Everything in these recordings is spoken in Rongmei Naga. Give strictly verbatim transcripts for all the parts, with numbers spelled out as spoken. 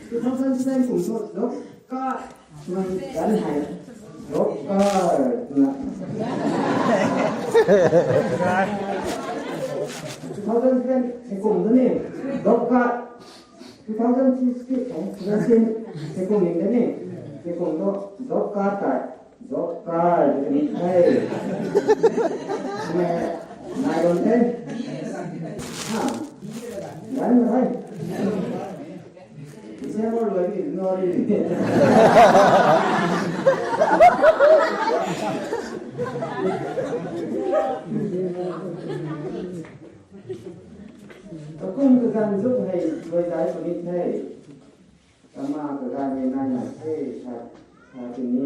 Two thousand seven kum thu, dok ka, nang gan hai, dok ka, na. Two thousand seven kum thu ni, dok ka, two thousand six ki, eh, two thousand six kum ni ni, kum thu, dok ka tai. Job card ni the. Nai ron the. Ha. Gan na hai. Ise mo loi ni no ri. Takum ka gan zuk hei loi dai puni the. Kama kaganv ni nai nai the, sa, sa tini,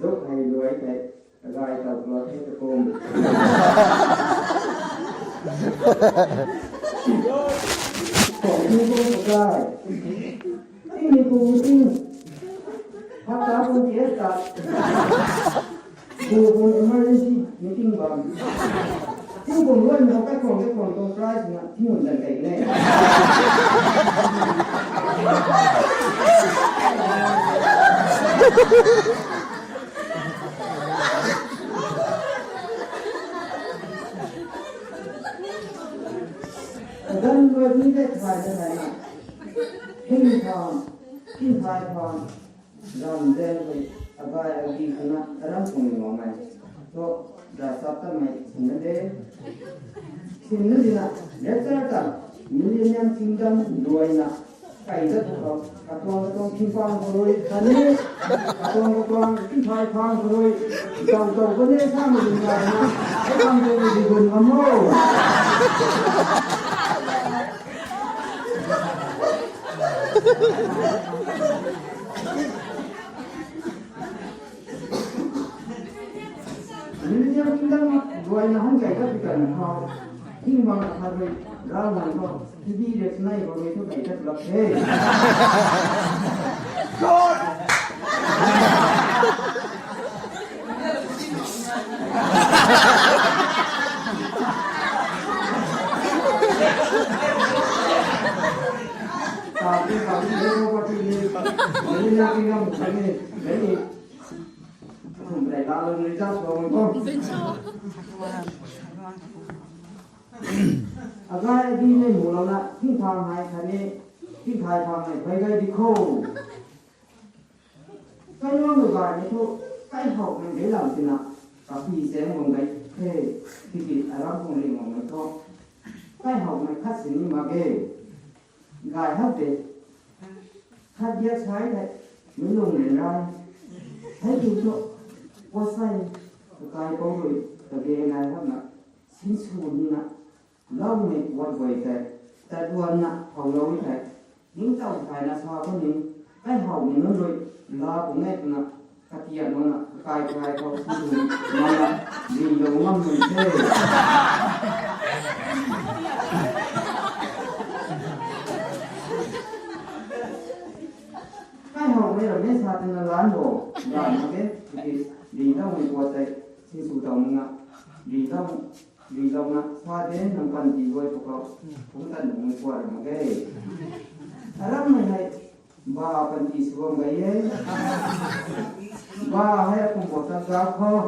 zuk hei luai the, kagai tau luai the takum. Kong ni kong kagai. Ting ni kong ting. Hap ta kong ti et ta. Kum kum emergency meeting bam. Kum kum luan mo kai khwang kai khwang tuang prize na thing mun dan kai ne. Dan luan ni kai thai na thai na. Hing thang, hing thai thang. Ram den rui, abai agi khana, aram kum ni ngam mei. Thu, da sap ta mei, sinna de. Sinna dina, lecture ta, Millennium Kingdom luaina, kai da tu khou, katuang katuang tingpang khou rui, khatni, katuang katuang tingphai phang khou rui, tau tau khou ne sa mei dun ga na, e kam tu ni di gun ngam mo. Millennium Kingdom luaina hang kai ka pi kan khou, hing bang khat rui, rau nang khou, hidi rek nai khou rui thu kai ka lak the. Agai adi nei mulouna, tingphang hai khatni, tingphai phang hai, bai gai di khou. Kailuang lu gay ni thu, kaihoumei gay lam tina, kapi chaeng bam gay the, tiki aram kum ling bam gay thu. Kaihoumei khat sini mak ge. Gay hak de. Khat biak sai the, mi lung len rai. Hei tu thu, puasai, kakai pou rui, kage nai hak na, sinsw nina, Loumei puat guay tei, tat duanna how lou e tei, ningtow thaina sa khou ni, kaihoumei nunc rui, la pung e twna, katiat makna, kakai kai khou si tu, mana, ri lou ngam nunc the. Kaihoumei rui mei sa twna lan bo, lan mak ge, tiki, ri loumei puat tei, sinsw tow makna, ri lou Ri lou na, sa de nang panty guay pwkhou, phungc tan nunc guay kuat ram mak ge. Aram mei hei, ba panty sw bam gay e. Ba hei akum bo tap zau khou.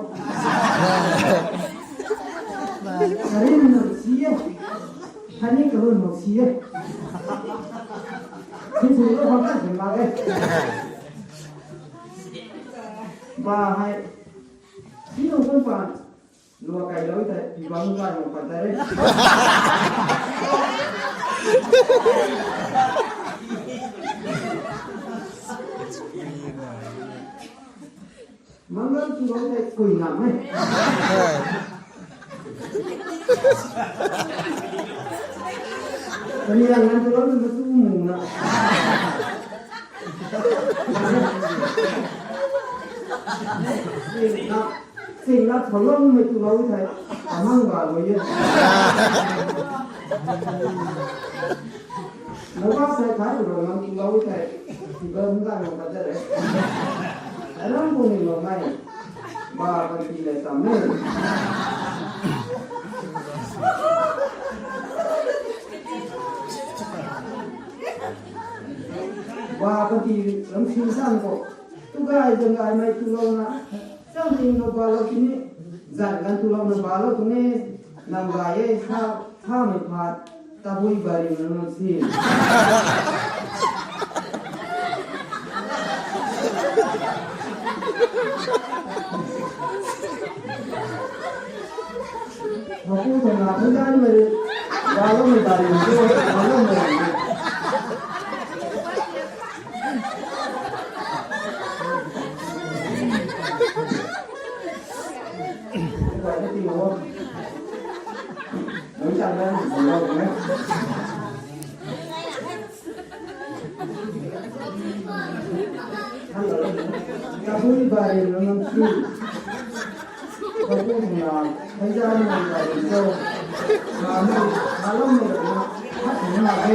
Karin nang si e. Khatni karun nang si e. Sinsw lou bam tan si mak ge. Ba hei, si nung kum pan. Lua kai lou tei, pi bang kai lou pat tei re. Mangal tu lou tei, kui ngam e. Kani yang ngan tu lou tei, matu mu na. Sing na, sing na tholou mei tu lou thei, amang ga lou ye. Naba sai thai tu lou nang tu lou thei, tu lou nang ka lou ka de re. Aram kum ni lou mei, ba kan ti le tam mei. Ba kati ram sin san ko. Tu gay zang gay mai tu lou na. Chang ting ko ba lou kini. Zan gan tu lou na ba lou tu ni. Nam gay e sa sa mai phat. Tabui bari na na si. Mapu thangna thangdan mei, balou mei bari mei, balou mei bari mei. Kuai na ti ho. Nang chang na ni balou mei. Kabui bari nang si. Kabui na, kaiza na bari so. Kamu, kalam na, hat na ke.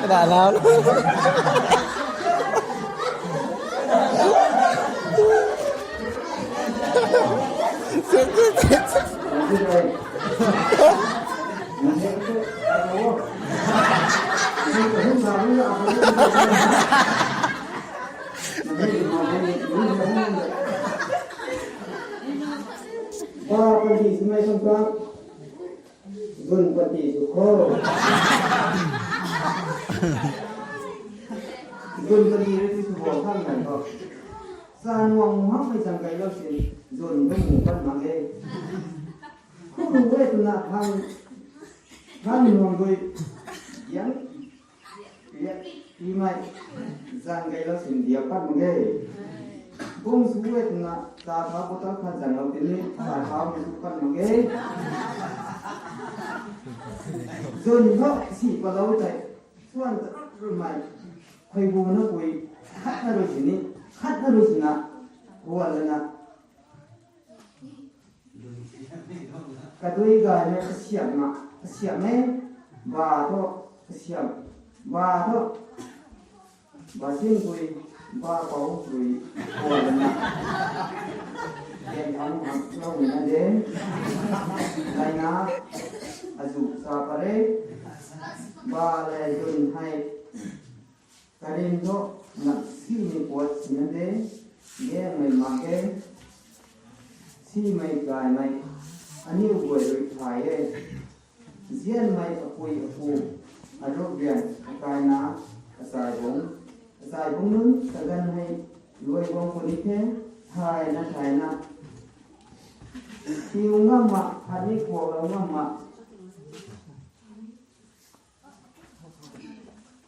Dah lau. Ba pandi simei sangkang. Gun pati sw kho. Gun pati rui ti sw bam khang nai kho. Sa nuang mu hak mei zang kai lou sin, zun bam mu pat mak ge. Khou ru e twna khang, khang nuang dui, yang, yang, imei, zang kai lou sin dia pat mak ge. Bung sw e twna, ta thau bottle khat zang lou tini, ta thau mei sw pat mak ge. Zun tho, si pat lou tei, suan ta rui mei, khui bu na kui, khat na rui sini, khat na rui sina, kuan lana. Kadui gay na kasiam na, kasiam e, ba tho, kasiam, ba tho, ba sin kui, ba pou kui, kuan na. Gen thang thang lou na de, lai na, azu sa pare, ba le dun hai, Karin tho, nak simei puat sina de, gengmei mak ge, simei gaymei, aniu guay rui thay e. Zianmei apui apu, arup rian, akaina, achai bung, achai bung nunc, kaganv hei, luai bang puni the, thayna, thayna. Tiu ngam ma, khatni kuaklou ngam ma.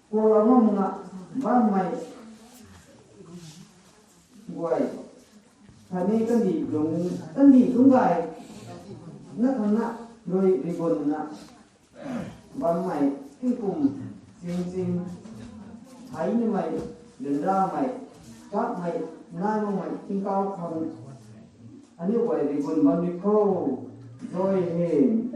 Kuaklou ngam na bammei guay. Khatni kandih lung, kandih lung gay. Na khang na, rui rigun na. Bammei, tingkum, ching ching. Hei nimei, lundamei, chakmei, nai makmei, tingkauh khang. Aniu guay rigun bam ni kho. Joy him.